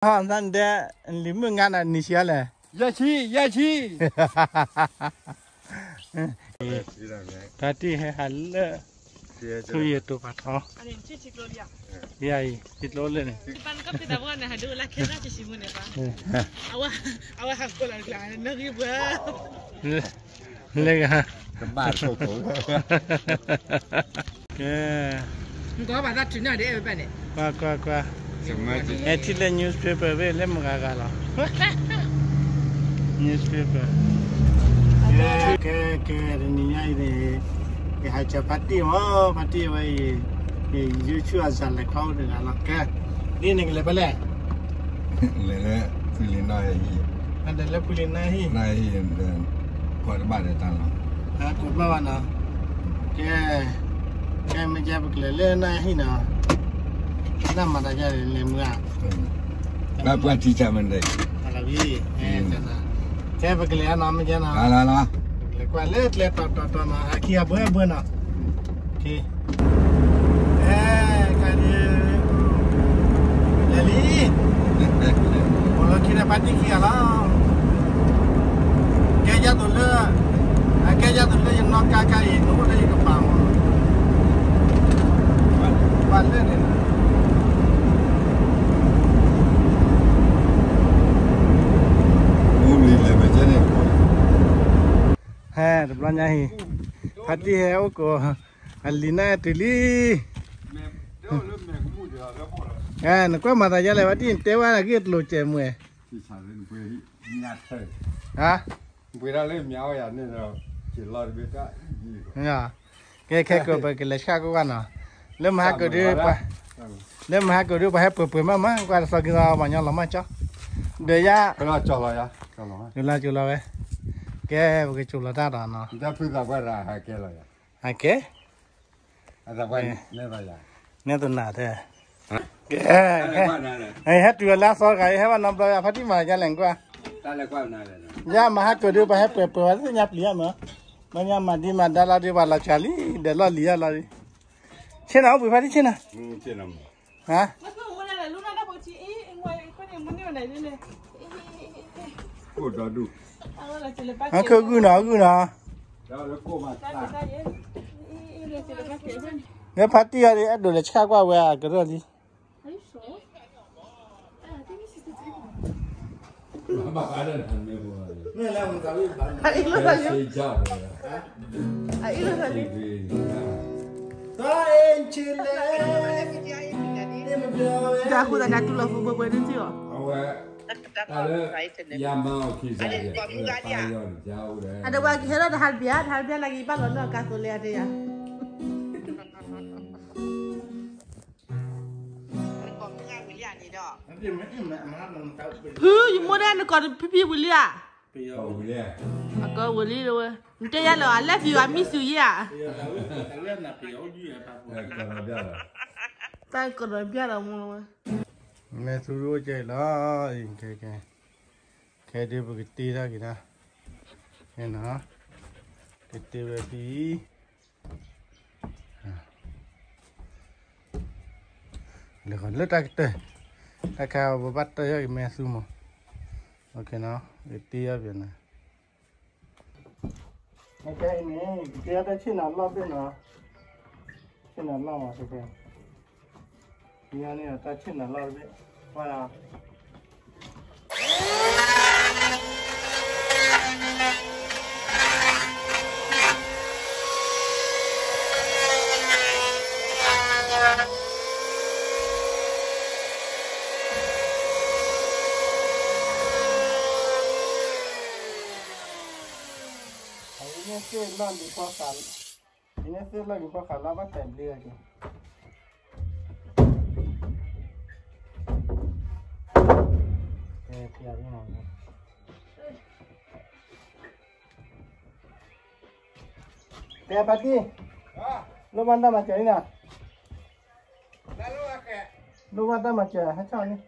ဟီၣ်သၣ်ဒဲ လံၤမုၣ်ငါနၤနံၤဆံးလဲၣ်, ယဲၢ်ဆံ, ယဲၢ်ဆံ. ဖါတံၢ်ဟဲဟးလၢ ထူယဲၢ်တိၤဖးထီ, ယၤအံၤ ယကျိလၢန့ၣ် လၢဂၤ, ကဘၣ်ဆိကမိၣ်, ကဲ, ကွၢ်ကွၢ်ကွၢ်, အဲထံၣ်လၢ newspaper ဘ့ၣ်လၢမုၢ်ဂၤဂၤလီၤ, newspaper, ကဲ, ကဲ, တနံၤညါအံၤန့ၣ် ယဟးစၢၤဖါတံၢ်မး, ဖါတံၢ်ဝဲအံၤ ယုၢ်ဆူၣ်အစှၤလဲၤခီအိၣ်တဂၤလီၤ, ကဲ, ဒ်န့ၣ်ကလဲၤဖဲလဲၣ်, လဲၤလၢဖုလံၤနီၢ်ဟံၣ်, လဲၤလၢဖုလံၤနီၢ်ဟံၣ်, နီၢ်ဟံၣ်, ကွၢ်တဘၣ်ဒီးတၢ်လီၤ, ကွၢ်ဘၣ်ဘၣ်နီၤ, ကဲ, ကဲမ့ၢ်ကဲပကလဲၤလၢနီၢ်ဟံၣ်နီၤ, နမၤတၢ်ယါလဲၤမုၢ်ဧါ, ဘၣ်ပှၤထံဆၢမ့ၢ်န့ၣ်, ကဲပကလဲၤနီၤမ့ၢ်ကဲနီၤ, လဲၤကွၢ်လၢကျဲတီတီတီနီၤ, အခံအဘၢဘၢနီၤ, ကဲ, လဲၤလံ, အိၣ်လၢခံဒီးဖါတံၢ်ခံဂၤလီၤ, ကဲယါသိးလၢ, အကဲယါသိးလၢယနီၢ်ကါခါအံၤ နအိၣ်လၢယကပၤမး, ဘၣ်လၢန့ၣ်, ဟဲတဘျီညါဟံၣ်, ဖါတံၢ်ဟဲအိၣ်ကိး အလံၤနၢ်တုၤလံ, နကွၢ်မၤသးယါလဲၣ် ဖါတံၢ် နတဲဝဲဂ့ၢ်တလိၤကဲးမ့ၢ်, ဟါ, ကဲခဲကိးပကလဲၤဆှၣ်ကွၢ်ကွၢ်နီၤ, လၢမဟါကိးဒု, လၢမဟါကိးဒု ပှၤဟဲပှဲၤပှဲၤမးမး ကွၢ်တသီကံသီပှၤညီလီၤမးကၠီ, ဒီးယါ, ကလီၤကၠီလီၤဝဲ, ကဲပကကၠိလီၤတၢ်ဒီးနီၤ, ဟဲကဲ နဲသိးနၤတဲ, ကဲ, ဟဲတုၤလၢအသီတဂၤအံၤ ဟဲဘၣ်နီတဘျီ ဖါတံၢ်မၤယါလဲၣ်ကွၢ်, ယါမၤဟးကိးဒု ပှၤဟဲပှဲၤပှဲၤဝဲသ့ၣ်ညါပျံၤယါမး, မ့ၢ်ညါမၤဒံမၤဒါလီၤဒု ပှၤလီၤစှၤလံ ဒီးလီၢ်လံၤယါလီၤဒု, ဆ့ၣ်နီၤအိၣ်ဘှံးဖါတံၢ်ဆ့ၣ်နီၤ, ဟါ အဂုၢ်နီၤ အဂုၢ်နီၤ, မ့ၢ်ဖါတံၢ်အီၤဒ် အဲၣ်ဒိးလဲၤဆှၣ်ကွၢ်ဝဲအကရၢၢ်လံ, တၢ်ဃိသးန့ၣ် တူၢ်လီၤဖိဖိပှဲၤဒုးထံၣ်အီၤ, အဝဲ, တၢ်လၢ, ယမၤအီၤခံစးယဲၢ်, အဒီးပှၤကဟဲလီၤတဟးတဘျီ တဟးတဘျီနာ်က့ ဘၣ်လီၤလၢအကါသိးလဲအတဲယၤ, ဖု ယမိၢ်ဒၣ်နကိးတဖံဖံဝံၤလံဧါ, အကိးဝံၤလံဝဲ, နတဲယၤလၢ I love you, I miss you ယဲဧါ, တၢ်ကိးဒီးဘၣ်ဒီးမူလီၤဝဲ, မဲာ်သူအိၣ်ကဲအံၤလီၤ, ခဲဒုးပကတ့ထီၣ်က့ၤတၢ်, ကတ့ဝဲဖဲအံၤ လၢတၢ်ကတၢၢ်, တၢ်ခါပဘၣ်တၢၢ်ယီၢ်က့ၤမဲာ်သူမး, ကတ့ယီၢ်ပနၤ, ကတ့တၢ်ဆ့ၣ်နီၤလီၢ်ဘ့ၣ်နီၤ, ဆ့ၣ်နီၤလီၢ်မး, န့ၣ်တၢ်ဆ့ၣ်နီၤလီၢ်တဘ့ၣ်, ကွၢ်လီၤ အံၤန့ၣ်သ့ၣ်လီၢ်လံၤဖီဃး, အံၤန့ၣ်သ့ၣ်လီၢ်လံၤဖီဃးလၢဘၣ်တဲာ်ဘျ့ဝဲက့ၤ, တဲဖါတံၢ်, လိၣ်ဘၣ်တၢ်မၤစၢၤန့ၣ်နီၤ, လိၣ်ဘၣ်တၢ်မၤစၢၤ ဟဲဆီၣ်န့ၣ်,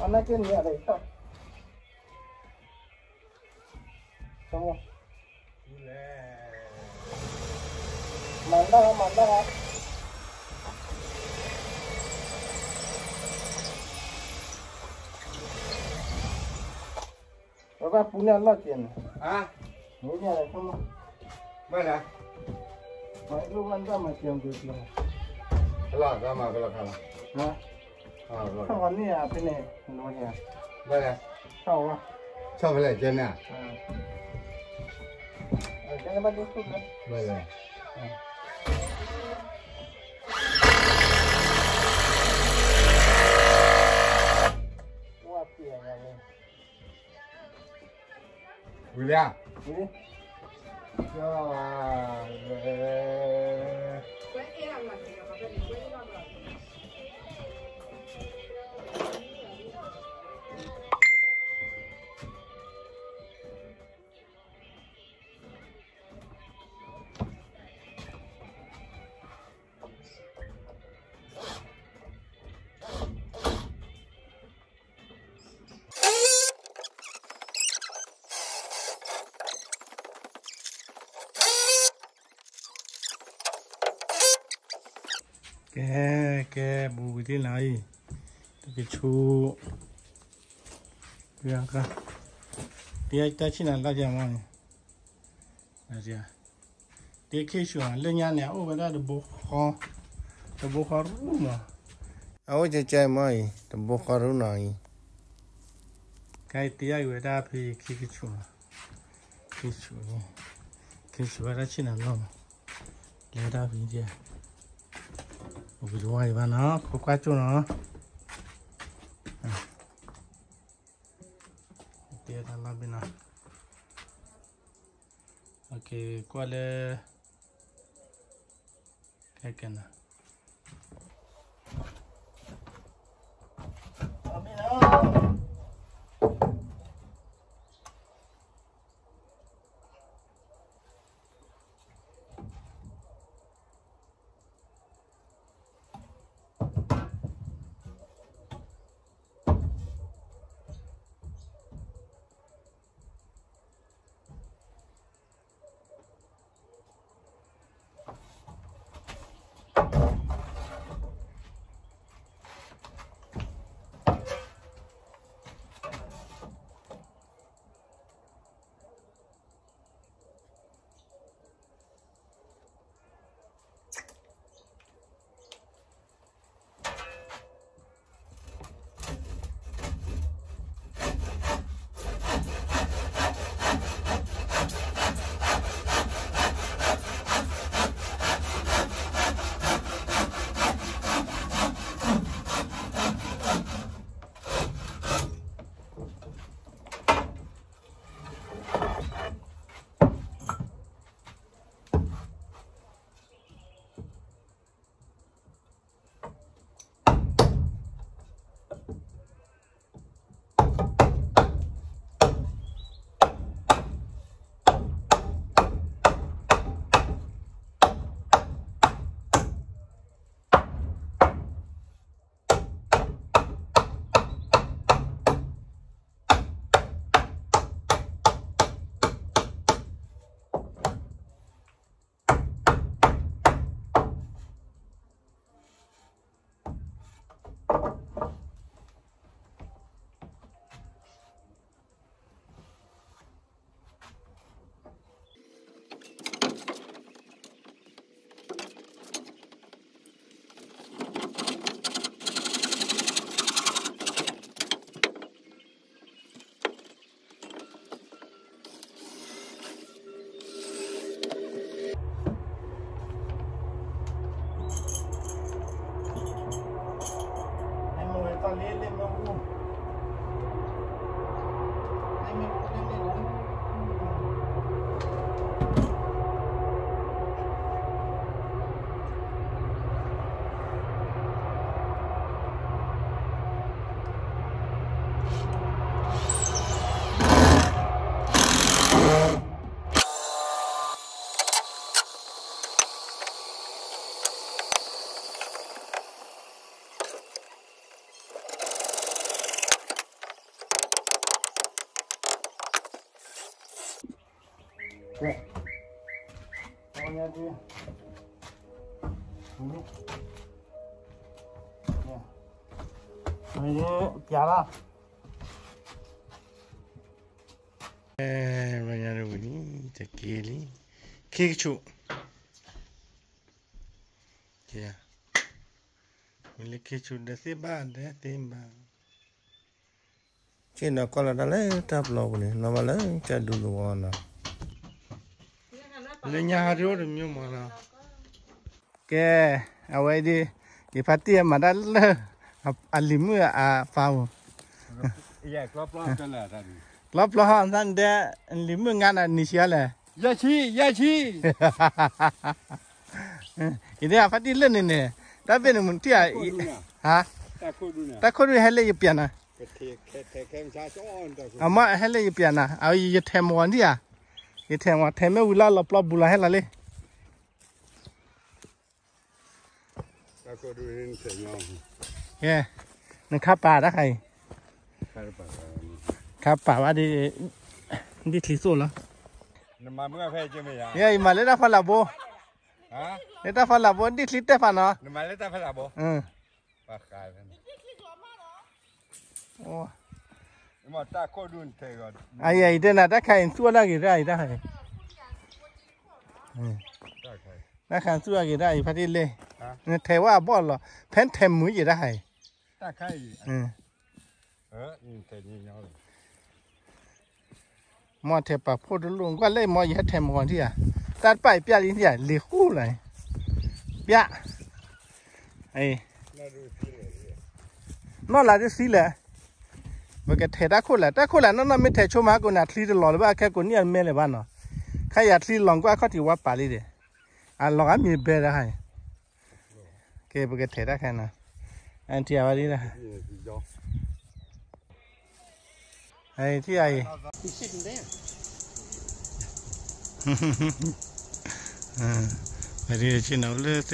အနၢ်က့န့ၣ်အဒီးဆီၣ်, မၤလၢဟီ မၤလၢဟီ. ပူၤန့ၣ်အလီၢ်ကဲန့ၣ်, မ့ၢ်လဲၣ်, မ့ၢ်လဲၣ်, မ့ၢ်လဲၣ်, မ့ၢ်လဲၣ်, မ့ၢ်လဲၣ်, မ့ၢ်လဲၣ်, မ့ၢ်လဲၣ်, မ့ၢ်လဲၣ်, မ့ၢ်လဲၣ်, ဝံၤလၢ, ဝံၤ, ကဲ, ကဲ, ဘူးဝံၤသ့ၣ်နၤအံၤ, တကဆူ, တၢ်ဆံၣ်နၤလၢယမီၢ်န့ၣ်, တခ့ဆူၣ်လၢညါန့ၣ် အအိၣ်ဝဲဒၣ်တဘိဃီ, တဘိဃီရူၢ်နီၤ, အအိၣ်ကဲကဲမီၢ်အံၤ တဘိဃီရူၢ်နီၤအံၤ, ကဲတယါအံၤဝဲဒၣ်ဖဲယခ့ကဆူၣ်နီၤ, ခ့ဆူၣ်, ခ့ဆူၣ်ဝဲဒၣ်ဆံၣ်နၤလီၢ်နီၤ, လဲၤဒၣ်ဖဲယဲ, အိၣ်ဘံတဝါအံၤဘၣ်နီၤ ခိးကွၢ်ကၠိၣ်နီၤ, တ့တၢ်လီၢ်ဘ့ၣ်နီၤ, ကွၢ်လၢ, ခဲကနၤပျးလီၤ. အဲ ဘျီညါတဝံၤလံ တက့ၤလံ ခ့ကဆူၣ် က့ၤ မ့ၢ်လၢခ့ကဆူၣ်ဒဲသ့ၣ်ဘၣ်ဒဲသ့ၣ်ဘၣ် ဆ့ၣ်နီၤကွၢ်လီၤတၢ်လၢတၢ်ပျီပူၤန့ၣ် နီၢ်ဘၣ်လၢကၢ်ဒူလဝီနီၤ လၢညါဟးဒိၣ်တမံၤမးနီၤ ကဲ အဝဲဒ် ယဖါတံၢ်မၤတၢ်လၢ အလံၤမုၣ်အဖါမူ ကျီပျီဟီၣ်သၣ်ဒဲ လံၤမုၣ်ငါနၤနံၤဆံးလဲၣ် ယဲၢ်ဆံ ယဲၢ်ဆံ ယဒ်အဖါတံၢ်လၢန့ၣ်န့ၣ် တၢ်ဘ့ၣ်န့ၣ်မုၢ်ထံၣ်ဧါ ဟါ တၢ်ခိၣ်ဒူဟဲလၢယပျးနၤ အမ့ၢ်ဟဲလၢယပျးနၤ အယထဲးမဂီၤဒံးဧါ ယထဲးမဂီၤထဲးမ့ၢ်ဝံၤလၢလီၤပျီဘူးလီၤဟဲလီၤလံ ကဲ နခါပာ်တၢ်ခါအံၤ ခါပာ်ဘၣ်ဒ် ဒ်ချံသိၣ်လီၤ ယမၤလၢတၢ်ဖီလာ်ဘိ လၢတၢ်ဖီလာ်ဘိ ဒ်ချံတဲဖးနီၤ အယၤအံၤတဲနၤ တၢ်ခါအံၤသူၣ်အီၣ်ဒၣ်ဂ့ၤတၢ်အံၤတၢ်ခါအံၤ တၢ်ခါသူၣ်အီၣ်ဂ့ၤတၢ်အံၤ ဖါတံၢ်လ့ နထဲးဝဲအဘီၣ်လီၤ ဖဲနထဲးမုာ်ယဲၢ်တၢ်ခါအံၤ မ်ထဲးပာ်ဖှိၣ်တလိၣ် ကွၢ်လၢမ်ယဟဲထဲးမဂီၤထံၣ်ဧါ တၢ်တပာ်အံၤပျၢ်လံထံၣ်ဧါ လံၤဃူလၢ် ပျၢ် နီၢ်လၢတသံလဲၣ် ပကထဲးတၢ်ခိၣ်လဲၣ် တၢ်ခိၣ်လဲၣ် နီၢ်နီၢ်မ့ၢ်ထဲးဆိမး ကိးန့ၣ် အချံတလီၤလၢၤဘၣ် ခဲကိးန့ၢ်အမဲာ်လၢၤဘၣ်နီၤ ခါယၤချံလီၤကွၢ်ခီၣ်ထံးဝါပာ်လံဒီး အလီၤဂာ်မ့ၢ်ဘဲဒၣ်ဟါ ကဲ ပကထဲးတၢ်ခဲနီၤ အထံၣ်အဝဲဒ် ထံၣ်အံၤ ဝဲဒ်ဆ့ၣ်နီၤလၢသ့ၣ်ခီၣ်ထံးန့ၣ် လီၤဘှံးလံ ဆ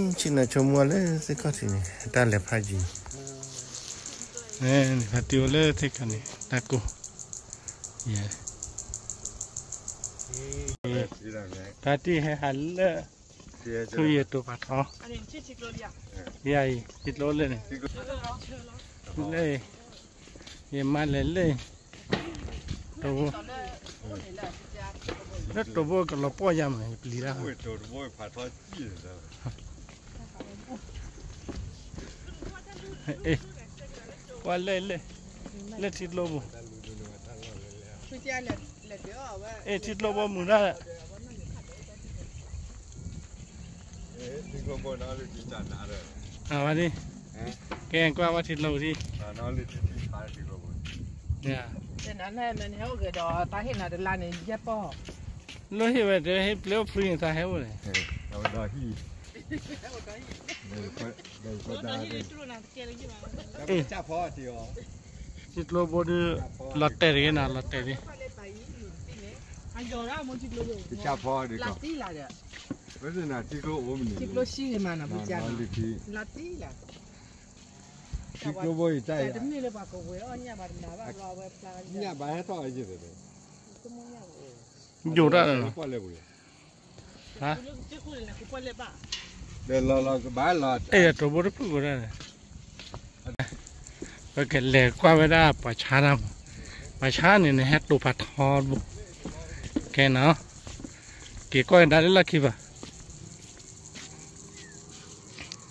့ၣ်နီၤဆိကမိၣ်လၢသ့ၣ်ခီၣ်ထံးန့ၣ် တၢ်လဲၤဖးယံၤ ဖါတံၢ်အိၣ်လၢသ့ၣ်ခီၣ်န့ၣ် တၢ်ကိၢ် ဖါတံၢ်ဟဲဟးလၢ ဆူယတိၤဖးထီ ယအံၤ ထံကျိလၢန့ၣ် လၢ ယမါလဲၤလၢ တိၤဘိ လၢတိၤဘိကလီၤပှီၢ်ယၤမး ယပျံၤတၢ် ကွၢ်လၢ လၢ လၢထံကျိပူၤ အ့ၣ် ထံကျိဘိမုာ်တၢ် အဝဲဒ် ကဲကွၢ်ဝဲထံကျိပူၤဒ် လၢဟ့ၣ်ဝဲတဟ့ၣ်ပျဲအိၣ်ဖုန့ၣ် သးဟဲအိၣ်န့ၣ် ထံကျိဘိဒ် လီၤတဲာ်တဂ့ၤနၤ လီၤတဲာ်ဒ် ထံကျိဘိအံၤတၢ်အံၤ ယိာ်တၢ်လီၤ အဲၣ်တိၤဘိတဖုၣ်ကိးတၢ်န့ၣ် ပကလဲၤကွၢ်ဝဲဒၣ်ပှၤဆါတၢ်မး ပှၤဆါန့ၣ်န့ၣ် ဟဲတိၤဖးထီတဘိ ကဲနီၤ က့ၤကွၢ်ကဒါလၢလီၢ်ခံဘၣ်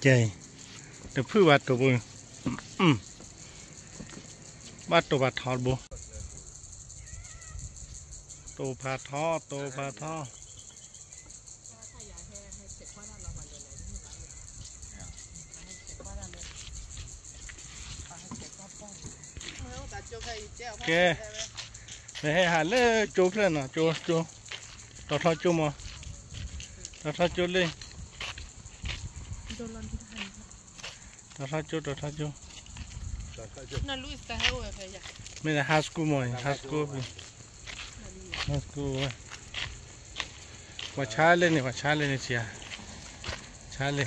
ကဲ တဖုၣ်ဘၣ်တိၤဘိ ဘၣ်တိၤဖးထီတဘိ တိၤဖးထီ တိၤဖးထီ ကဲ ပဟဲဟးလၢကၠိဖျၢၣ်နီၤ ကၠိ ကၠိ တီၤထီကၠိမး တီၤထီကၠိလၢ တီၤထီကၠိ တီၤထီကၠိ မ့ၢ်လၢ high school မး high school ဖဲ high school ဝဲ ပှၤဆါလၢန့ၣ် ပှၤဆါလၢန့ၣ်ဆံးဧါ ဆါလၢ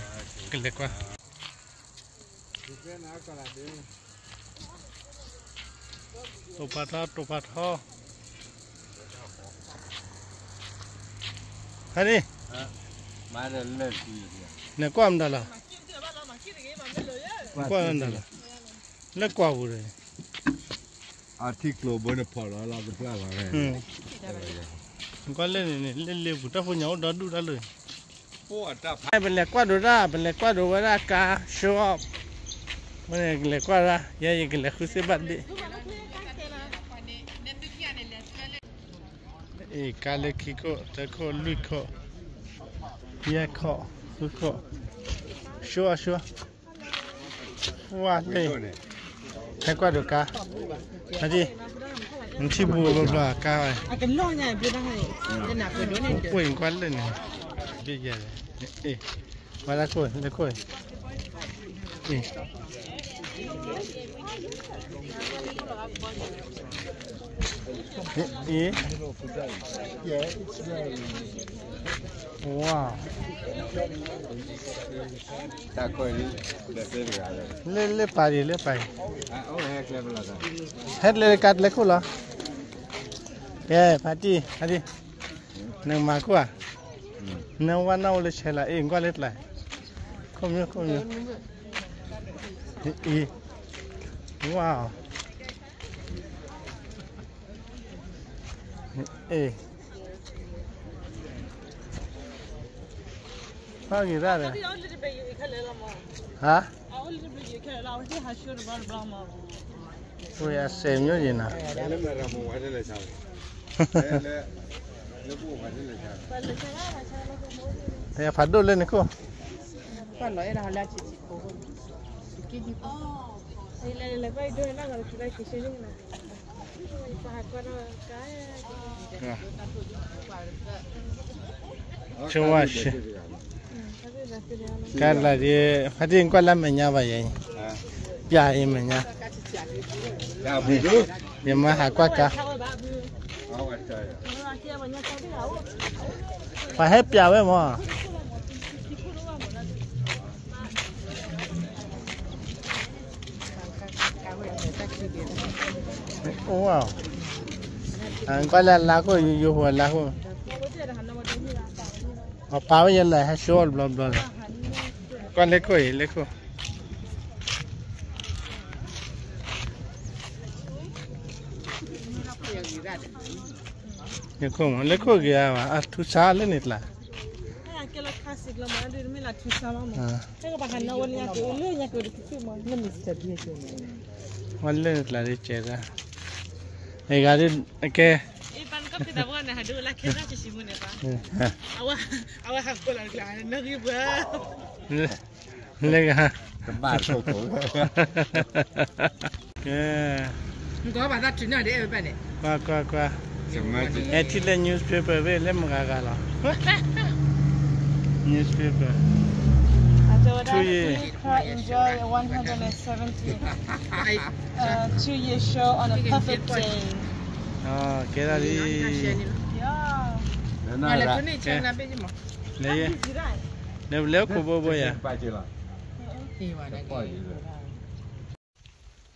ကလဲၤကွၢ် တိၤဖးထီ တိၤဖးထီ ဟဲဒ် နကွၢ်မတၤလီၤ နကွၢ်မတၤလီၤ လၢကွၢ်ပူၤဒီး အထံကျိၤဘိန့ၣ်ဖီၣ်လီၤလၢတဖျါဘၣ်လဲၣ်. ကွၢ်လၢန့ၣ်န့ၣ် လၢလ့ပူၤတၢ်ဖိညၣ်အိၣ်ဒီဒူၣ်တၢ်လၢ ပလဲၤကွၢ်ဒိးတၢ် ပလဲၤကွၢ်ဒိးဝဲဒၣ်ကါ show off ဝဲန့ၣ် ကလဲၤကွၢ်ဒၣ် ယဲယကလဲၤဃုစ့ဘၣ်ဒ့ၣ် အ့ၣ် ကါလၢခံခိၣ် သၢခိၣ် လွံၢ်ခိၣ် ယဲၢ်ခိၣ် ဃုခိၣ် show off show off ဝါလ့ၣ် ဟဲကွၢ်ဒိးကါ ဟဲဒ် နထံၣ်ဘူးဘျီဘျီကါဝဲ အိၣ်ကွၢ်လၢန့ၣ် ဘ့ၣ်ယဲၢ် အ့ၣ် ဝါလၢခိၣ် လၢခိၣ် အ့ၣ် အ့ၣ် ဝါ လၢ လၢပာ်ဒံးလၢပာ်အံၤ ဟဲတလဲၤကါတလဲၤခိၣ်လီၤ ကဲ ဖါတံၢ် ဖါတံၢ် နမၤခိၣ်ဧါ နဝါနအိၣ်လၢဆဲးလီၤ အ့ၣ် ကွၢ်လၢတလး ခိၣ်မၠိ ခိၣ်မၠိ အ့ၣ် ဝါ အ့ၣ် ဟါဂ့ၤရၣ်ဒီး ဟါ ဝဲအစဲးမျိုးယံၤနၤ ဖးဒိၣ်လၢန့ၣ်ခိၣ် ဆိဝဲ ကဲလၢဒ် ဖါတံၢ်ကွၢ်လၢမဲာ်ညါဘၣ်ယဲအံၤ ပျးအံၤမဲာ်ညါ ယမၤဟးကွၢ်ကါ ပှၤဟဲပျးဝဲမး အိၣ် ကွၢ်လၢအလါခိၣ် ယိယိဖိအလါခိၣ် အပာ်ဝဲယဲလၢဟဲဆိဘျီဘျီလီၤ ကွၢ်လၢခိၣ်အံၤ လၢခိၣ် လၢခိၣ်မး လၢခိၣ်ဂ့ၤဧါဘၣ် အထူဆါလၢန့ၣ်တလး ဝဲလၢန့ၣ်တလးဒ်ကဲးဒၣ် အဂၤဒ် အကဲ လၢဂၤ ကဲ ကွၢ် ကွၢ် ကွၢ် အဲထံၣ်လၢ newspaper ဘ့ၣ်လၢမဂၤဂၤလီၤ newspaper two year enjoy one hundred seventy two year show on a perfect day ကဲဒၣ်လံ လဲၤ လဲၤခိၣ်ဘိဘိယၤ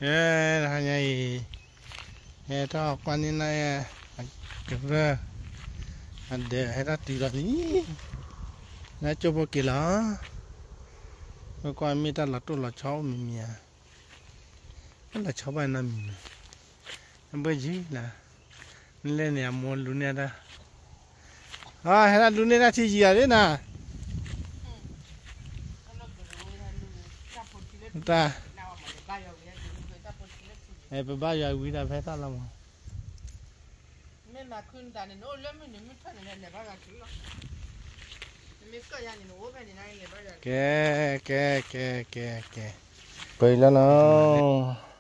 အဲ တဟါညါအံၤ ဟဲထီၣ်ကွၢ်န့ၢ်နၤ ကရၢ အဒၢးဟဲထီၣ်တုၤလီၤလံ နကၠိဖိက့ၤလီၤ ကွၢ်ကွၢ်မ့ၢ်တၢ်လီၤတိၢ်လီၤဆီအိၣ်မံၤမံၤဧါ တၢ်လီၤဆီဘၣ်နီတမံၤန့ၣ် အဘၢၣ်ယံၤလၢ နလဲၣ်န့ၣ် အမိၢ်လူၤန့ၢ်တၢ် အဟဲဒၣ်လူၤန့ၢ်တၢ်ထံယံၤဧါဒ်နၤ တၢ် ပဘၣ်ယွၤဝံၤဒီးဖဲတၢ်လီၤမး ကဲ ကဲ ကဲ ကဲ ကဲ ပှဲၤလီၤနီၤ